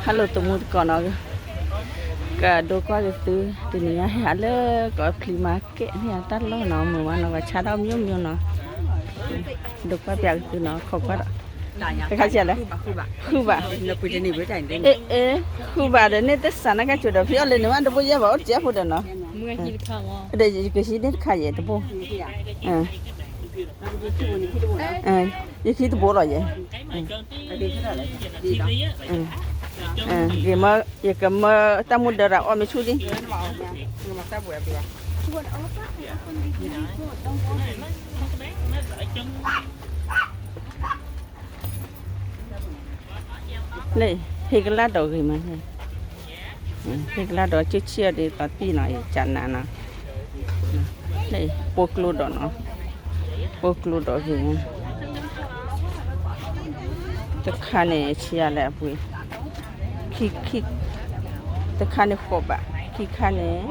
ဟါလၢတမူတကိးနီၤ, ကဒိကွၢ်က့ၤသု, တနံၤညါဟဲဟးလၢကီၢ် flea market န့ၣ်တၢ်လီၢ်နီၤ, မုာ်မးနီၤ, ပှၤဆါထီၣ်မိၢ်မိၢ်နီၤ, ဒိကွၢ်ပၠးက့ၤသုနီၤ, ခိးကွၢ်ဒီး, တခါဆံးလဲၣ်, ဃုဘၣ်, အ့ ဃုဘၣ်ဒီး န့ၣ်တစးနကၠိဒီး ဖဲအီၤလဲၤန့ၣ်မး တဘိယဲၢ်ဘၣ် အိၣ်တစဲးဖိဒီးနီၤ, ဒီးယကဟံးန့ၢ်တခါယဲၢ်တဘိ ယခံတဘိလီၤယဲၢ်, ဂ့ၤမၢ, ယကမၢတၢ်မူဒၢတၢ်အီၣ်မ့ၢ်ဆူၣ်လံ, လၢ ဟ့ၣ်ကလၢ်ဒီးဂ့ၤမးန့ၣ်, ဟ့ၣ်ကလၢ်ဒီးကၠိဆံၣ်အီၤဒ်သိးတံၢ်နီၤ ယကနၤနီၤ, လၢ ပိာ်ကျိဒီးနီၤ, ပိာ်ကျိဒီးဂ့ၤမး, တခါန့ၣ် ဆံးယၤလဲၣ်အပှ့ၤ, ခံ, ခံ, တခါန့ၣ်ဃိးဘး, ခံခါန့ၣ်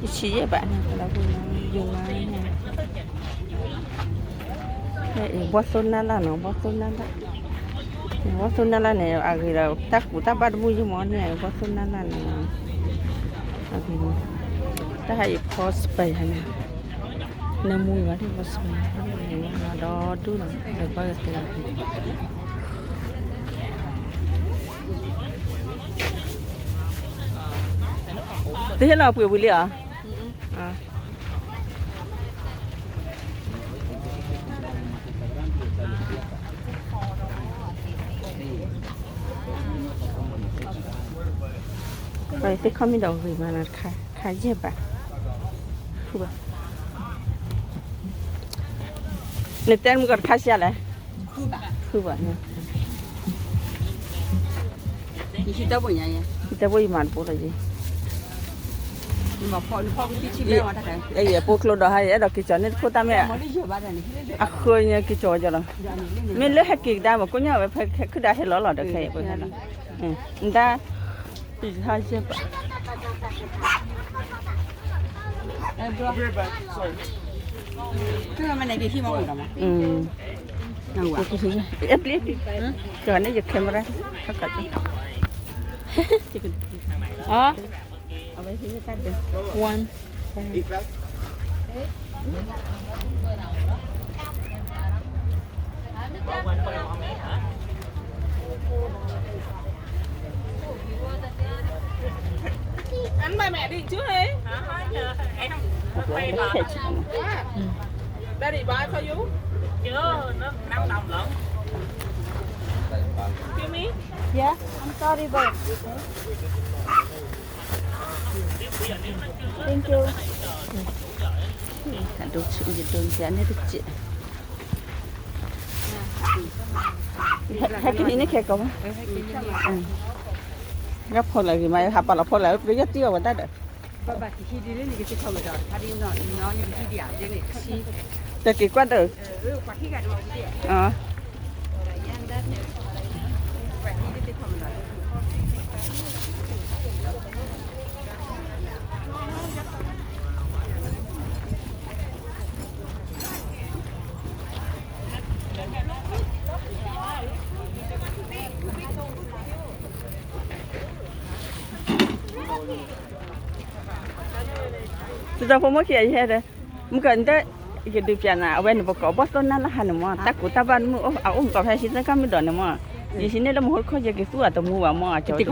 ယဆံးယဲၢ်ဘးန့ၣ်, ယမၤန့ၣ် ဘီၣ်သိၣ်နၢ်လၢ်နီၤ, ဘီၣ်သိၣ်နၢ်လၢ်, ဘီၣ်သိၣ်နၢ်လၢ်န့ၣ် အဂ့ၤဒီး တၢ်ကူးတၢ်ဘၣ်တမုာ်ယမီၤန့ၣ် ဘီၣ်သိၣ်နၢ်လၢ်န့ၣ်, အဂ့ၤ, တၢ်ဟးအံၤဖီစပယ်ယၤန့ၣ်, နၢမူဘၣ်ဖီစပယ်ယၤ, ဒီဒူၣ်နီၤ ဒီးဘၣ်ကသ့, သုဟ့ၣ်လီၤပှ့ၤဝံၤလံဧါ. သ့ၣ်ခီၣ်မ့ၢ်ဒီးဂ့ၤမးနီၤ, တခါယဲၢ်ဘး, ဃုဘး, နတဲမုၢ်ကီၢ်တခါဆံးလဲၣ်, ဃုဘး, တၢ်ဘိယမၤတဘိလီၤယံၤ, ပိာ်ကျိဒီးဟါ ယအဲၣ်ဒိးက့ၤကၠီၤန့ၢ်တခိၣ်တၢ်မ့ၢ်, အဃိညါက့ၤကၠီၤကၠီၤလီၤ, မ့ၢ်လၢဟဲက့ၤကဒါမး ကိညါဝဲဖဲခုဒါဟဲလီၤလီၤဒီးခဲအံၤ, နဒါ, ကန့ၢ်ယ camera, အဝဲ one. Ăn ba mẹ đi trước đi. Daddy buy for you. Chưa, nó nắng đông lắm. Give me. Yeah, I'm sorry, but thank you. ယဒိးန့ၢ်တစဲး, ဟဲက့ၤန့ၣ်ခဲကိးမး, ဂၤဖီလာ်ဂ့ၤမး ဟးပာ်လီၤဖီလာ် ပယီၤတံၢ်အီၤဝဲဒၣ်ဒီး, တက့ၤကွၢ်ဒီး, သုတၢ်ဖိမ့ၢ်ခံဂၤယဟဲဒီး, မုၢ်ကီၢ်နတၢ်, ယကဒုးပျးနၤ အဝဲန့ၣ် ပကိးဘီၣ်သိၣ်နၢ်လၢ်ဟါန့ၣ်မး တၢ်ကူးတၢ်ဘၣ်တမုာ် အအိၣ်မုၢ်ကီၢ်ဖဲဟံးသၢကီၢ်မုၢ်ဒိးန့ၣ်မး, ယဟံးန့ၢ်လၢမဟိတခီ ယကသူအီၤတမူဘၣ်မး အကၠီ,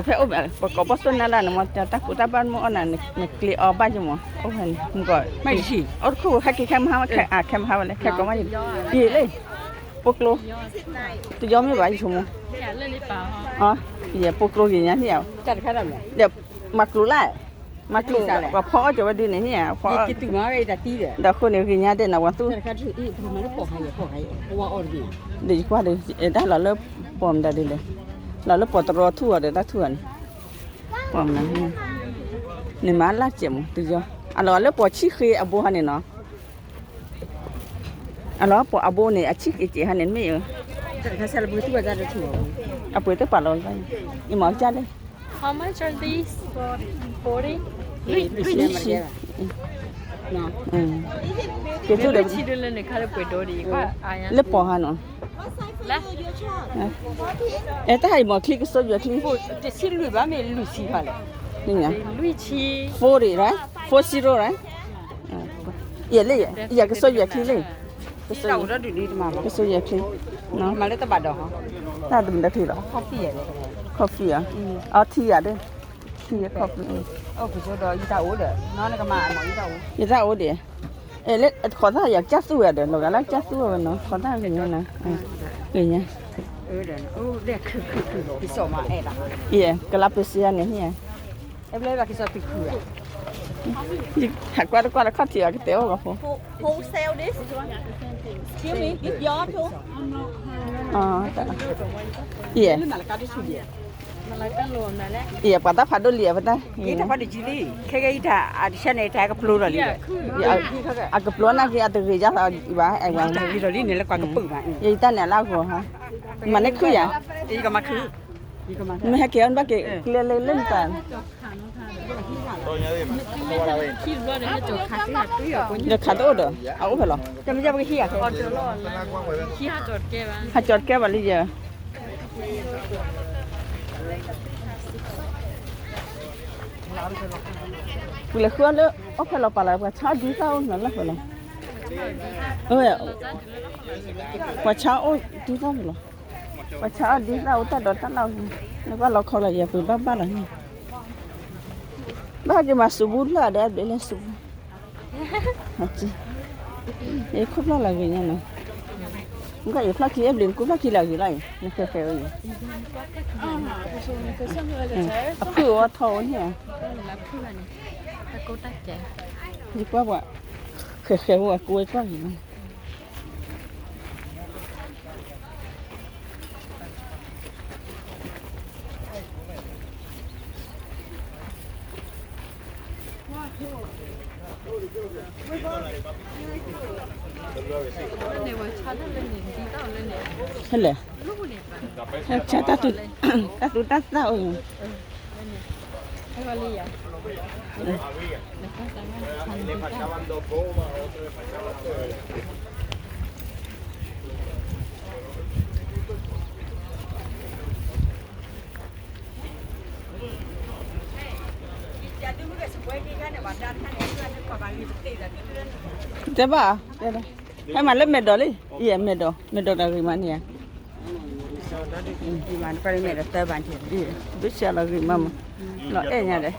ဖဲအိၣ်ဘၣ် ပကိးဘီၣ်သိၣ်နၢ်လၢ်န့ၣ်မး တၢ်ကူးတၢ်ဘၣ်တမုာ်အီၣ်နၤ နကျ့အီၤဘၣ်ယမး အိၣ်ဖဲန့ၣ် မုၢ်ကီၢ်, အိၣ်တခိၣ် ဟဲက့ၤခဲမဟါဝဲ ခဲမဟါဝဲလဲၣ် ခဲကိးမး ယံာ်လံ, ပိာ်ကျိ, တယီမ့ၢ်ဘၣ် ယဆိကမိၣ်, ယပိာ်ကျိဂ့ၤညါန့ၣ်, ဒီးမၤကျိၤလၢ် မၤကျိၤ ပှၤဖီအီၣ်ကၠီၤဝဲဒုန့ၣ်န့ၣ်, ဒီးအဃိန့ၣ် ဂ့ၤညါဒဲးနၤ ပှၤသူ, ဒီးယကွၢ်ဒီး တၢ်လီၤလၢပိာ်မတၤဒ်လဲၣ်, လီၤလၢပိာ်တရီထူၣ်အီၤဒီးတၢ်ထူၣ်အီၤန့ၣ်, ပိာ်မတၤ, န့ၣ်မၤလၢ်စဲးမး တယီ, အလီၤလၢပိာ်ဆံၣ်ဃ့အဘိဟါန့ၣ်နီၤ, အလီၤပိာ်အဘိန့ၣ် အဆံၣ်ဃ့စဲးဟါန့ၣ်မ့ၢ်, အပှ့ၤတပာ်လီၤ, ယမၤကၢ်လဲၣ် How much are these? Forty. က့ၤထူၣ်ဒီး လၢပိာ်ဟါနီၤ, အဲ တၢ်ဟးအံၤမ့ၢ်ချံကစိယွဲၢ်ချံ, တဆံလွံၢ်ဘၣ်မ့ၢ်လွံၢ်ဆံဘၣ်လဲၣ်, လွံၢ်ဆံ, forty right, four zero right, ယဲၢ်လၢယဲၢ် ယဲၢ်ကစိယွဲၢ်ချံလၢ, ကစိယွဲၢ်ချံ, မၤလၢတဘၣ်ဒီး, တၢ်တမံၤဒီးချံလီၤ, coffee ဧါ, အထံ tea ဒီး, tea coffee, ယတၢ်အိၣ်ဒီး, အဲ လၢခီၣ်သၣ်ယၤကၢ်သူၣ်ဝဲဒီး လီၤဂာ်လၢကၢ်သူၣ်ဝဲနီၤ ခီၣ်သၣ်ဂ့ၤညါနီၤ, ဂ့ၤညါ, ယဲၢ် ကလါပစံယါန့ၣ်ဟံၣ်ဧါ, ဟးကွၢ်တကွၢ်တခီၣ်ထံးအီၤကတဲအိၣ်ဂီၤဖိ, ယဲၢ် ယဲၢ် ပှၤတၢ်ဖးဒိၣ်လံဧါ ပတၢ်, ယတၢ်ဖးဒိၣ်ကံလံ, ခဲကဲယတၢ်အတဆၢန့ၣ် တၢ်ကပျိလီၤလံ, အကပျိနာ်က့ အတဂ့ၤယါသးဘၣ်, ယတၢ်န့ၣ်အလၢအဂီၤဟါ, မၤန့ၢ်ခုၣ်ယၤ, မ့ၢ်ဟဲက့ၤအီၤဘၣ်က့ၤ ကျဲလၢလၢနတၢ် ဒီးခးတအိၣ်ဒီး အအိၣ်ဖဲလဲၣ်, ဟးကၠီတကဲဘၣ်လံယဲၢ်, ပလဲၤဃုအီၤလၢ အိၣ်ဖဲလဲၣ်ပာ်လီၤ ပှၤဆါအီၣ်ဒ်သၣ်အိၣ်နီၤလၢဖဲလဲၣ်, ပှၤဆါအီၣ်ဒ်သၣ်ဖဲလဲၣ်, ပှၤဆါအီၣ်ဒ်သၣ်အိၣ်တၢ်ဒိးတၢ်လၢ်, နကွၢ်လီၤခီလီၤယဲၢ်ပှ့ၤဘၣ်ဘၣ်လီၤန့ၣ်, ဘၣ်က့ၤမၤစူၤဘူလၢ်ဒီးအဘျဲၣ်လၢစူၤဘူ ယခိၣ်ဖျီၣ်လၢအဂ့ၤညါနီၤ, နကွၢ်ယဖျီၣ်ခံအဘျ့ၣ် နကူဖျီၣ်ခံလၢအဂ့ၤလီၤအံၤ နဃဲဃဲဝဲအံၤ, အဖုၣ်အီၤထီၣ်ဝဲန့ၣ်ဧါ, ယကွၢ်ပှၤ ဃဲဃဲဝဲအကူဝဲကွၢ်ဂ့ၤလီၤ. ဟဲလဲၣ်, ဟဲဆါတၢ်သူ, တၢ်သူတၢ်သၣ်အိၣ်, တဲဘၣ်, ဟဲမၤလၢမဲာ်ဒိးလံ, ယဲမဲာ်ဒိး, မဲာ်ဒိးတၢ်ဂ့ၤမးန့ၣ်ဧါ, မဲာ်ဒိးတၢ်ဂ့ၤမး, ဘုဆဲးလီၤဂ့ၤမးမး, လီၤအဲၣ်ညါဒီး,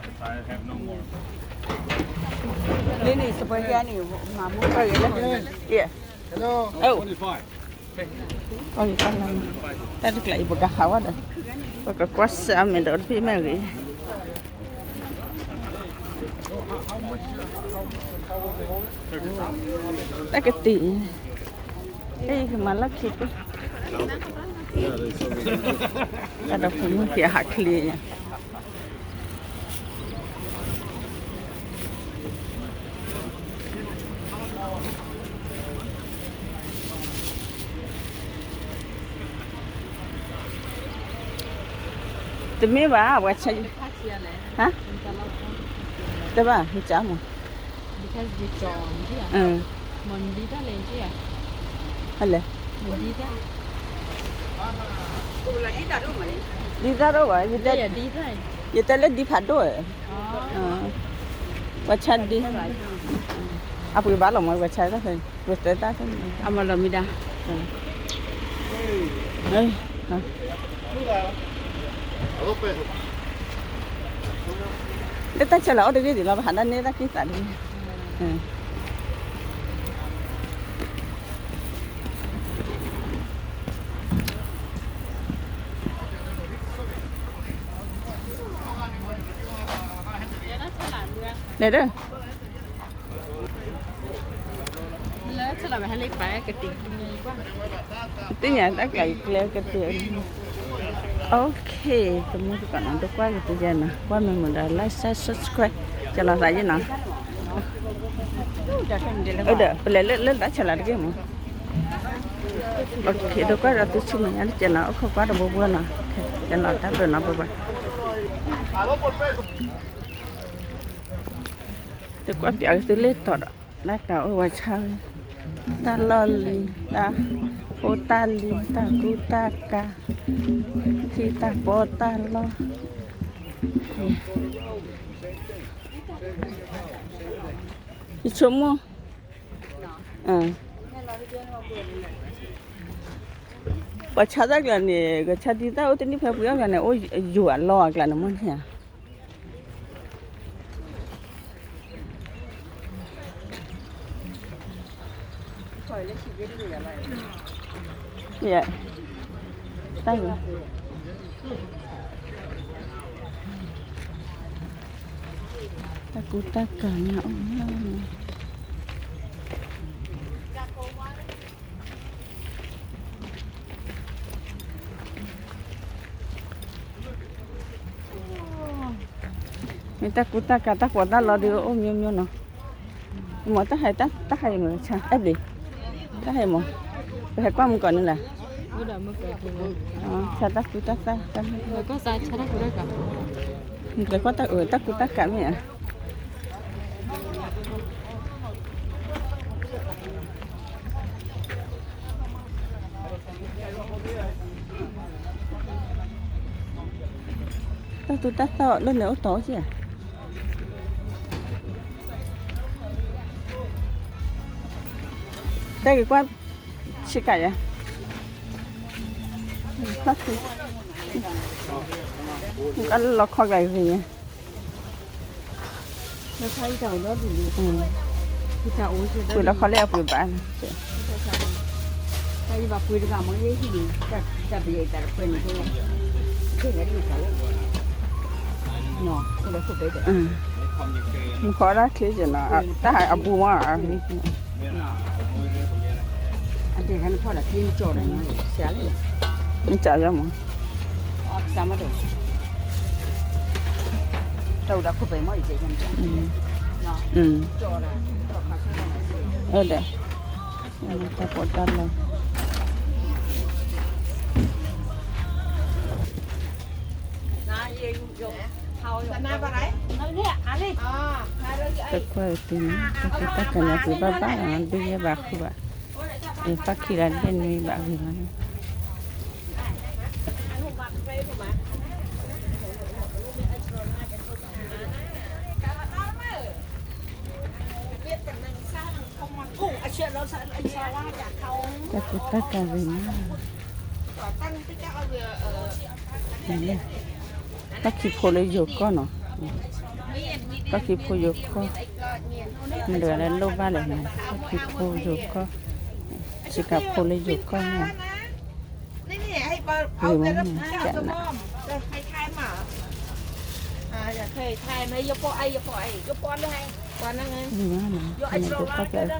လၢန့ၣ်စပွဲကန့ၣ်, မၤမူတၢ်ဂ့ၤလၢ, ယဲ, တၢ်တကျါအံၤပကဟးဝဲဒီး, ပကကွၢ်စၢ်မဲာ်ဒိးတဖၣ်မ့ၢ်ဂ့ၤ, တၢ်ကတံာ်, အဲ ကမၤလၢခံပူၤ, တၢ်ဒီးဖိမုၣ်က့ၤဟးချ့ညါ တမ့ၢ်ဘၣ်, ပှၤဆါ, ဟါ, တဘၣ်, မ့ၢ်ကမး, ဟဲလဲၣ်, ဒ်သၣ်ဒိၣ်ဘၣ်, ယတဲလၢဒ်ဖးဒိၣ်, ပှၤဆါဒ်, အပှ့ၤဘၣ်လီၤမး ပှၤဆါတၢ်ဖဲ, ပှၤတဲတၢ်ဖဲန့ၣ်, အမၤလီၤမံဒၣ် လၢတၢ်ဆဲးလီၤအိၣ်တဂ့ၢ်ဒံးလီၤ ပဟးဒၣ်နဲတၢ်က့ၢ်သးတဂ့ၢ်, လဲၤဒီး သ့ၣ်ညါတၢ်ကျးအံၤကျဲကတၢၢ်, OK, တမူတကိးနီၤ ဒိကွၢ်ကတၢၢ်ယဲနီၤ ကွၢ်မ့ၢ်မုာ်ဒီး like share subscribe ကလီၤသးယဲနီၤ, ဒီးပလဲၤလၢလၢတၢ်ဆဲးလီၤတဂ့ၢ်မး, OK ဒိကွၢ်ဒီးသုဆူမဲာ်ညါတကဲနီၤ အိၣ်ခိးကွၢ်တဘိဘိနီၤ, ကလီၤတၢ်ဘျုးနီၤ ဘိဘိ တကွၢ်ပၠးကသုလ့ၣ်တီၤဒီး လၢတၢ်အိၣ်ဝဲဆါဝဲ တၢ်လီၢ်လံၤ တၢ် ဖိတၢ်လံၤ တၢ်ကူတၢ်ကၤ ထံတၢ်ပီးတၢ်လီၢ် ယဆိကမိၣ် ပှၤဆါတၢ်ကျါန့ၣ် ကဆါဒ်တၢ်အိၣ်တနံၣ်ဖဲပှ့ၤအီၣ်ကျါန့ၣ် အိၣ်ယိာ်အလီၢ်အကျါန့ၣ်မ့ၢ်န့ၣ်ဧါ ယ တၢ် တၢ်ကူတၢ်ကၤညါအိၣ်မး မ့ၢ်တၢ်ကူတၢ်ကၤ တၢ်ပီးတၢ်လီဒုး အိၣ်မျိုးမျိုးနီၤ မ့ၢ်တၢ်ဟဲ တၢ်ဟဲမ့ၢ်ဆါ အဲၣ်ဘျီ တၢ်ဟဲမ့ၢ် ပဟဲကွၢ်မုၢ်ကီးန့ၣ်လဲၣ် ဆါတၢ်ကူတၢ်ကၤ တၢ်ကူတၢ်ကၤ တၢ်ကူတၢ်ကၤမ့ၢ်ဧါ တၢ်သူတၢ်သီၣ်လၢန့ၣ်အိၣ်တီၢ်က့ၤ တၢ်က့ၤကွၢ် ဆ့ကၤယါ ကလီခီကၤဂ့ၤညါ ပှ့ၤလီခီလၢအပှ့ၤဘၣ် မုၢ်ဃီဒၣ်ချ့က့ၤနီၤ တၢ်ဟးအဘူးမး မ့ၢ်စးယီမး အၢ ဒီး တၢ်ပီးတၢ်လီ တကွၢ်အံၤတုၤန့ၣ် တၢ်ကူတၢ်ကၤညါပှ့ၤဘၣ်ဘၣ်နီၤ ဒုးယဲဘၣ်ဃုဘၣ် အံၤပၣ်ခံဂၤဒ်န့ၣ်ဘၣ်ဂ့ၤမးန့ၣ် တၢ်ကူတၢ်ကၤဂ့ၤမး ပၣ်ခံဖိလၢယိၤကီၢ်နီၤ ပၣ်ခံဖိယိၤကီၢ် မ့ၢ်တဂၤလၢလိၣ်ဘၣ်လဲၣ်န့ၣ် ပၣ်ခံဖိယိၤကီၢ် ဆ့ကၤဖိလၢယိၤကီၢ်န့ၣ် ဂ့ၤမးန့ၣ် ကနၤ ဂ့ၤမးနီၤ မ့ၢ်ဒိးပၣ်ပၠးအသုနီၤ တဂၤလိၣ်ဘၣ်လဲၣ် မ့ၢ်လိၣ်ဘၣ်ဟဲပှ့ၤနီၤ အိၣ်ဒီဒူၣ် ခိၣ်ဖျီၣ်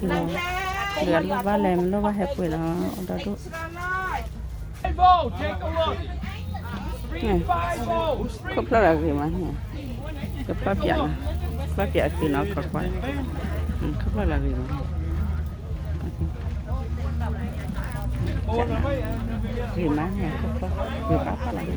လၢဂ့ၤမးန့ၣ် ကဖျီၣ်ပၠးနီၤ ဖျီၣ်ပၠးအသုနီၤ ကွၢ်ကွၢ် ခိၣ်ဖျီၣ်လၢဂ့ၤမး ဂ့ၤမးန့ၣ်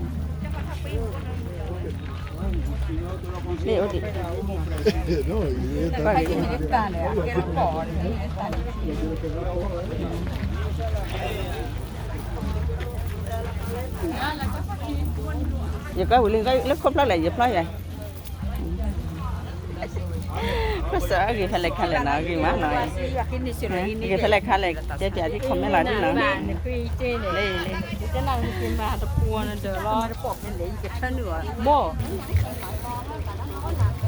ခိၣ်ဖျီၣ် ဂ့ၤဘၣ်ဖၣ်လၢဂ့ၤမး လၢအိၣ်ဒံး ယကွၢ်ဝံၤလံ လၢခိၣ်ဖျီၣ်လဲၣ် ယဖျီၣ်ယၤ ကွၢ်စၢၤဂ့ၤဖဲလဲၣ်ခါလဲၣ်နီၤ ဂ့ၤမးနီၤ ဂ့ၤဖဲလဲၣ်ခါလဲၣ် တဲပၠးဒ် comment လီၤဒ်နီၤ လၢလၢ ဘီ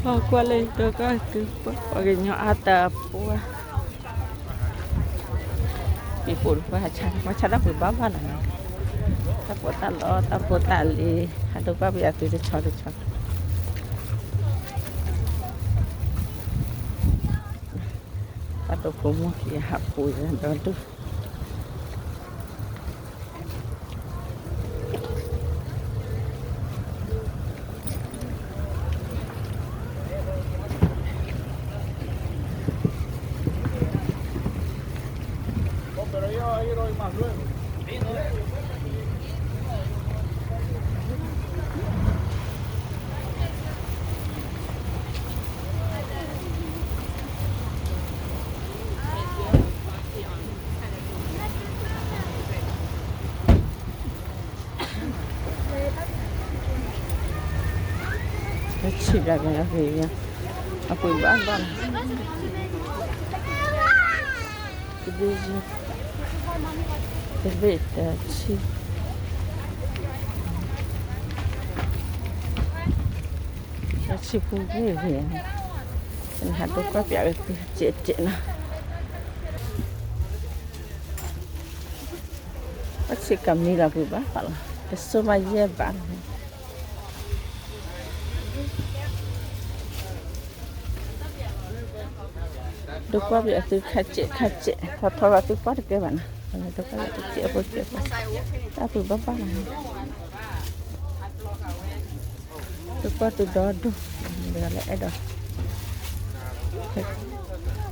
ၣ် ကွၢ်လၢဒိကီၢ်ကပှၤကညီအါတပှၤ ပံၤပိာ်တပှၤ ပှၤဆါတၢ်ပှ့ၤဘၣ်ဘၣ်လီၤနီၤ တၢ်ပီးတၢ်လီ တၢ်ဖိတၢ်လံၤ ဟးဒိးပၣ်ပၠးအသုတဆီတဆီ တၢ်ဒိးဖိမိၢ်ခံဟးဖိဒီဒူၣ် Thank you. ယၤကယၤကယၤ, အပှ့ၤဘၣ်ဘၣ်လီၤ, တဘ့ၣ်ယဲၢ်, တဘ့ၣ်တဆံ, တဆံဖိဂ့ၢ်ဂ့ၢ်, နဟးဒိကွၢ်ပၠးက့ၤသုစဲးစဲးနီၤ. အဆံးကမံလီၤ ပှ့ၤဘၣ်ဘၣ်လီၤ, တစိၢ်မးယဲၢ်ဘးလီၤ. ဒိကွၢ်ပၠးသုခါစဲးခါစဲး, ထီထီလီၤသုကွၢ်တကဲဘၣ်နီၤ, ဒိကွၢ်ပၠးသုစဲးဖိစဲးဖိ, တၢ်ပှ့ၤဘၣ်ဘၣ်လီၤ. ဒိကွၢ်သုဒီဒိၣ်, ဒီးလၢအဲၣ်ဒိး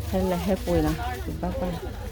ဟဲလၢဟဲပှ့ၤလီၤ ပှ့ၤဘၣ်ဘၣ်လီၤ.